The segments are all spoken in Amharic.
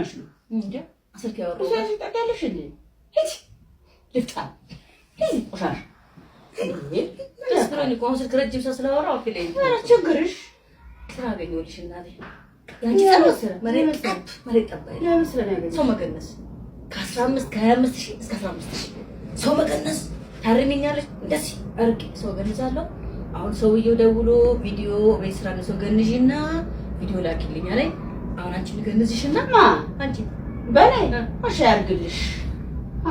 ሆነሽ ነው? እንጃ ስልክ ያወራው ታውቂያለሽ እንዴ? ሂጂ ልፍጣ ሂጂ ቆሻሻ። ደስ ብሎኝ እኮ አሁን ስልክ ረጅም ሰው ስላወራሁ አፌ ላይ ኧረ ችግርሽ ስራ አገኘሁልሽ እናቴ። ያንቺ ጸሎት ስራ መሬት ጠብ መሬት ጠብ አይልም። ለምን ስራ ነው ያገኘሽው? ሰው መገነስ ከ15 ከ25 ሺህ እስከ 15 ሺህ ሰው መገነስ ታርሚኛለሽ። እንደዚህ እርቅ ሰው ገንዛለሁ። አሁን ሰውየው ደውሎ ቪዲዮ ቤት ስራ ነው ሰው ገንዢና ቪዲዮ ላኪልኝ አለኝ። አሁን አንቺ ልገንዝሽና ማ አንቺ በላይ እሺ፣ አያርግልሽ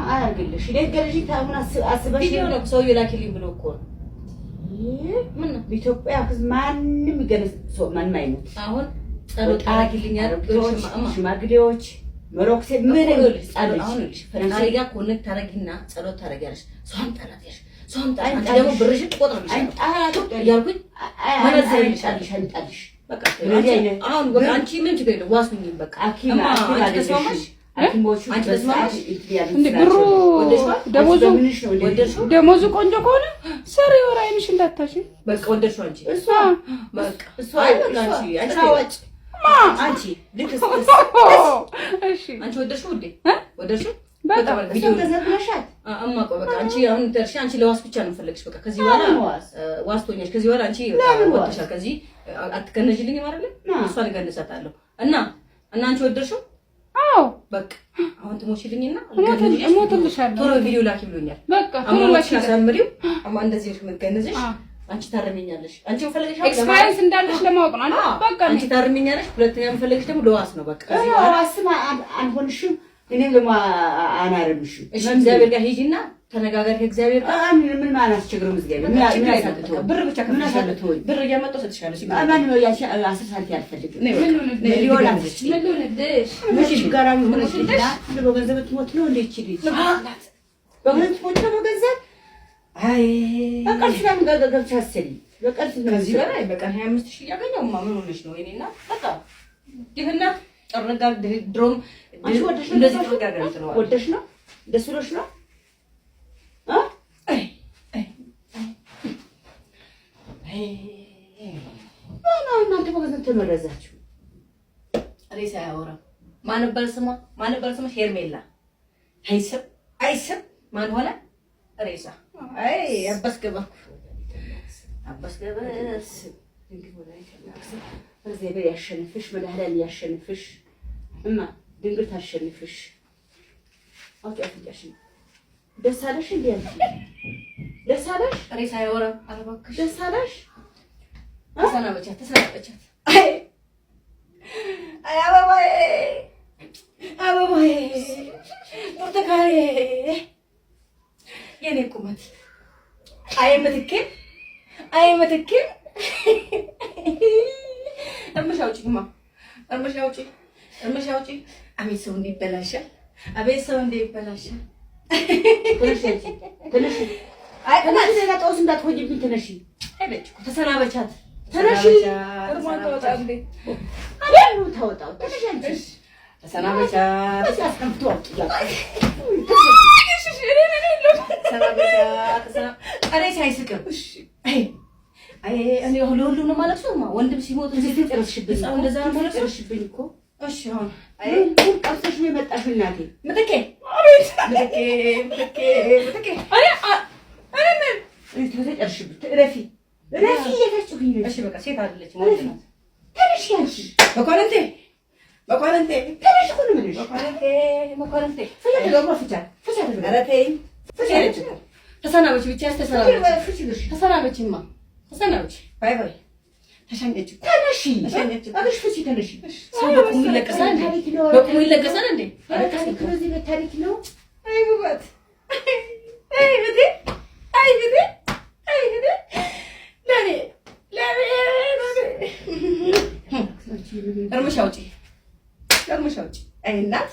አያርግልሽ። እኔ ገርጂ ታሁን አስበሽ ቪዲዮ ነው ሰውየው ላኪልኝ ብሎ እኮ ነው። ምን ነው በኢትዮጵያ ሕዝብ ማንም ይገነዝ ሰው ማንም አይሞት። አሁን ጸሎት ታረጊልኛል። አሮጊቶች፣ ሽማግሌዎች፣ መሮክሴ ምን አሁን ይኸውልሽ ፈጣሪ ጋር connect ታረጊና ጸሎት ታረጊያለሽ። ሰው አምጣላት ሰው አምጣ። አንቺ ደግሞ ብርሽን ትቆጥርልሻለሁ እያልኩኝ አይምጣልሽ አይምጣልሽ። በቃ አሁን በቃ አንቺ ምን ችግር የለም ዋስ ሁኚኝ። በቃ ሐኪም እማ ሐኪም አንቺ አይደለሽም። ተስማማሽ? ሐኪሞቹ አንቺ ተስማማሽ? እንዴ ብሩ ደሞዙ ወደድሽው? ደሞዙ ቆንጆ ከሆነ ሰሪ ወር አይንሽ እንዳታሽ። በቃ ወደድሽው አንቺ እሷ በቃ እሷ አይ በቃ አንቺ አንቺ ስራ ወጭ ማ አንቺ ልክ እሺ አንቺ ወደድሽው ውዴ ወደድሽው? በጣም በቃ እሷ ቪዲዮ ገንዘብ ብለሻል። እማ ቆይ በቃ አንቺ አሁን ደርሺ። አንቺ ለዋስ ብቻ ነው የምፈልግሽ። በቃ ከዚህ በኋላ ለምን ዋስ? ዋስ ትሆኛለሽ። ከዚህ በኋላ አንቺ ለምን ዋስ? ወጥተሻል። ከዚህ አትገነዥልኝም አይደለ? እሷን እገንዛታለሁ። እና እና አንቺ ወደድሽው? አዎ በቃ አሁን ትሞችልኝና እሞትልሻለሁ። ቶሎ ቪዲዮ ላኪ ብሎኛል። በቃ ቶሎ አማሮችን ላኪ። አሳምሪው። አማ እንደዚህ ነው የምገንዝሽ። አዎ። አንቺ ታርሚኛለሽ። አንቺ የምፈልግሽ አሁን experience እንዳለሽ ለማወቅ ነው አይደል? በቃ አንቺ ታርሚኛለሽ። ሁለተኛ የምፈልግሽ ደግሞ ለዋስ ነው። በቃ ከዚህ በኋላ ዋስም አልሆንሽም፣ እኔም ደግሞ አናርምሽም። እሺ፣ እግዚአብሔር ጋር ሂጂና ተነጋገር ከእግዚአብሔር ጋር። ምን አላስቸግርም። እግዚአብሔር በቃ ምን ችግር የለም። አሳጥተው በቃ ብር ብቻ ምን ከፍልሻለሁ። አሳጥተውኝ? ብር እያመጣሁ እሰጥሻለሁ። ችግር የለም። ማንም ያንቺ 10 ሳንቲም አልፈልግም። ነይ በቃ። ምን ሆነልሽ? ነይ ሚሊዮን ልገንዝሽ። ምን ልሆንልሽ? ምን ችጋራሚ ሆነች ልጅ በገንዘብ ትሞት ነው እንዴ? ይቺ ልጅ በገንዘብ ትሞት ነው በገንዘብ አይ በቀን ስላም ገብቻ አሰሪ በቀን ከዚህ በላይ በቀን 25 ሺህ እያገኘሁ ማ ምን ሆነሽ ነው? የእኔ እናት በቃ ድህነት ጥርጋ ድሮም አንቺ ወደሽ ነው እንደዚህ ጥርጋ ጋር እንትነዋል። ወደሽ ነው ደስ ብሎሽ ነው እ አይ አይ አይ ነው እናንተ በገንዘብ ተመረዛችሁ። ሬሳ አያወራም። ማን ነበር ስሟ? ማን ነበር ስሟ? ሄርሜላ። አይስም አይስም። ማን ሆነ? ሬሳ። አይ አባስ ገባ አባስ ገበስ ድንግል ወላዲተ አምላክ እግዚአብሔር ያሸንፍሽ፣ መድኃኒዓለም ያሸንፍሽ። እማ ድንግል ታሸንፍሽ። አውጪ አፍንጫሽን። ደስ አለሽ እንዴ አንቺ? ደስ አለሽ? ሬሳ አያወራም። ኧረ እባክሽ ደስ አለሽ? ተሰናበቻት፣ ተሰናበቻት። አይ አይ አበባዬ አበባዬ ብርቱካኔ የኔ ቁመት አይ ምትኬ አይ ምትኬ እርምሽ አውጪ እማ እርምሽ አውጪ እርምሽ አውጪ። አቤት ሰው እንዲህ ይበላሻል። አቤት ሰው እንዲህ ይበላሻል። ተነሽ አንቺ ተነሽ። አይ ተነሽ፣ ሌላ ጦስ እንዳትሆኝብኝ ተነሽ። ሄደች እኮ ተሰናበቻት። ተነሺ። እርሟን ታወጣ እንዴ? አሁን ታወጣው። ተነሽ አንቺ። ተሰናበቻት። እዚህ አስቀምጦ አውጪ እያልኩ። ተሰናበቻት። ሬሳ አይስቅም። አይ አይ እኔ ለሁሉም ነው የማለቅሰው። እማ ወንድም ሲሞት እዚህ ተጨረስሽብኝ ህፃኑ እንደዛ ነው የማለቅሰው። ጨረስሽብኝ እኮ። እሺ አሁን አይ ምን ቀምሰሽ ነው የመጣሽው እናቴ? ምትኬ ምትኬ ምትኬ ምትኬ እኔ እኔ ምን ተጨረስሽብኝ። እረፊ እረፊ፣ እየታችሁኝ ነው። እሺ በቃ ሴት አይደለችም ወንድ ናት። ተነሽ አንቺ መኳንንቴ መኳንንቴ ተነሽ እኮ ነው የምልሽ። መኳንንቴ መኳንንቴ ፍቻ ደግሞ ፍቻ ፍቻ ደግሞ ኧረ ተይኝ። ፍቻ ተሰናበች ብቻ ተሰናበች ፍቺ ግርሽ ተሰናበችማ ተሰናበች። Bye bye። ተሸኘች እኮ ተነሺ ተሸኘች እኮ። እባክሽ ፍቺ ተነሺ። ሰው በቁሙ ይለቀሳል እንዴ? ታሪክ ነው። በቁሙ ይለቀሳል እንዴ? ኧረ ታሪክ ነው። እዚህ ቤት ታሪክ ነው። አይ ውበት፣ አይ ውዴ፣ አይ ውዴ፣ አይ ውዴ፣ ለኔ ለኔ ለኔ። እርምሽ አውጪ፣ እርምሽ አውጪ። አይ እናት፣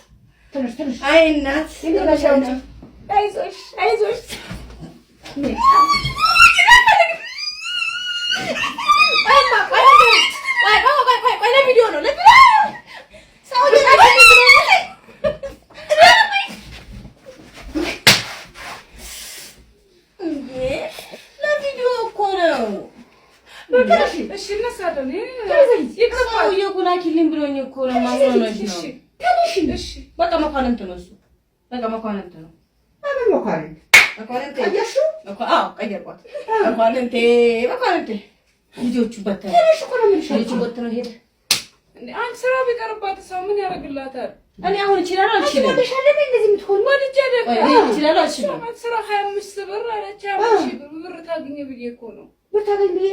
ተነሽ ተነሽ። አይ እናት፣ እርምሽ አውጪ። አይዞሽ፣ አይዞሽ። ቆይማ፣ ቆይ ቆይ ቆይ ቆይ ቆይ፣ ለቪዲዮ ነው ለቪዲዮ ሰው እንዴ ለቪዲዮ እኮ ነው። እሺ እነሳለሁ። ይቅርባ። ሰውዬው እኮ ላኪልኝ ብሎኝ እኮ ነው። ማን ሆነሽ ነው? እሺ። ተነሽ። እሺ። በቃ መኳንንት ነው እሱ። በቃ መኳንንት ነው። ምን መኳንንት? መኳንንቴ። ቀየርሽው? አዎ ቀየርኳት። መኳንንቴ መኳንንቴ ልጆቹ በተነ ተነሽ እኮ ነው የምልሽ። ልጆቹ በትነው ሄደ። እንዴ አንቺ ስራ ቢቀርባት ሰው ምን ያደርግላታል? እኔ አሁን እችላለሁ አልችልም? ወደሽ አይደለ እንደዚህ የምትሆን? ወድጄ አይደለም። ቆይ እኔ እችላለሁ አልችልም? ስራ 25 ብር አለች። 25 ሺህ ብር ታግኝ ብዬ እኮ ነው። ብር ታገኝ ብዬ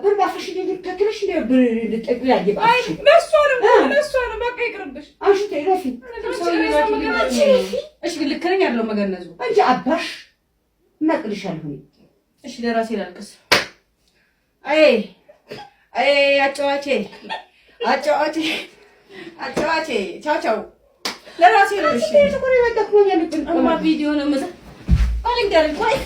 ብር ባፍሽ ተክለሽ እንደ ብር ልጠቅላ አይ ባፍሽ ለእሷ ነው ለእሷ ነው። በቃ ይቅርብሽ። አንቺ ተይ ረፊ። እሺ ግን ልክ ነኝ አይደለም መገነዙ? አንቺ አባሽ እናቅልሻለሁ እኔ። እሺ ለራሴ ላልቅስ። አይ አይ አጫዋቼ አጫዋቼ አጫዋቼ ቻው ቻው። ለራሴ ነው። እሺ እማ ቪዲዮ ነው መሰ ባልንገርህ ቆይ።